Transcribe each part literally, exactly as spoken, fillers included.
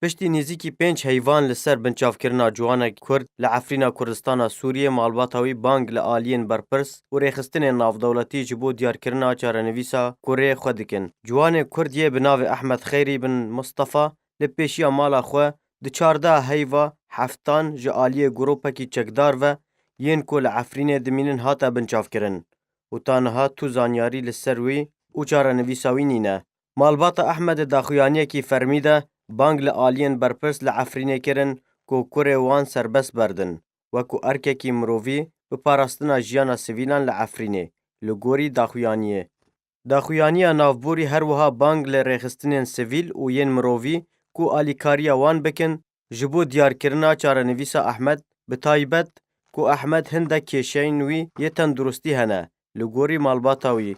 Piştî nêzîkî pênc heyvan li ser binçavkirina ciwanek Kurd li Efrîna Kurdistana Sûriyê, malbata wî bang li aliyên berpirs û rêxistinên navdewletî ji bo diyarkirina çarenivîsa kurê xwe dikin. Ciwanê Kurd yê bi navê Ehmed Xeyrî bin Mustafa li pêşiya mala xwe di çardeh heyva heftan ji aliyê grûpekî çekdar ve yên ku li Efrînê dimînin hate binçavkirin û ta niha tu zanyarî li ser wî û çarenivîsa wî nîne. Malbata Ehmedê daxuyaniyekî fermî de bang li aliyên berpirs li Efrînê kirin ku kurê wan serbest berdin, wekû erkekî mirovî bi parastina jiyana sivîlan li Efrînê, li gorî daxuyaniyê. Daxuyaniya navborî her wiha bang li rêxistinên sivîl û yên mirovî ku alîkariya wan bikin, ji bo diyarkirina çarenivîsa Ehmed, bi taybet ku Ehmed hindek kêşeyên wî yê tenduristî hene. Li gorî malbata wî,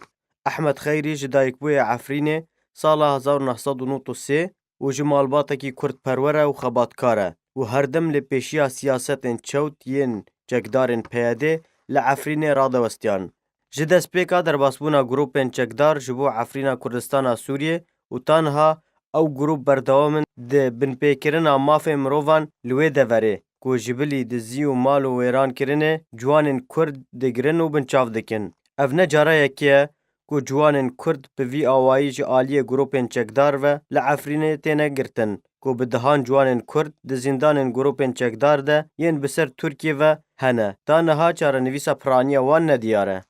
Ehmed Xeyrî ji dayikbûyê Efrînê sala hezar û neh sed û nod û sê û ji malbatekî kurdperwer e û xebatkar e û herdim li pêşiya siyasetên çewt yên çekdarên P Y D'ê li Efrînê radewestiyan. Ji destpêka derbasbûna grûpên çekdar ji bo Efrîna Kurdistana Sûriyê û ta niha ew grûp berdewam in di binpêkirina mafê mirovan li wê deverê ku ji bilî dizî û mal û wêran kirinê ciwanên Kurd digirin û binçav dikin. Ev ne cara yekê ye ku ciwanên Kurd bi vî awayî ji aliyê grûpên çekdar ve li Efrînê têne girtin, ku bi dehan ciwanên Kurd di zîndanên grûpên çekdar de yên bi ser Tirkiyê ve hene. Ta niha çarenivîsa piraniya wan nediyar e.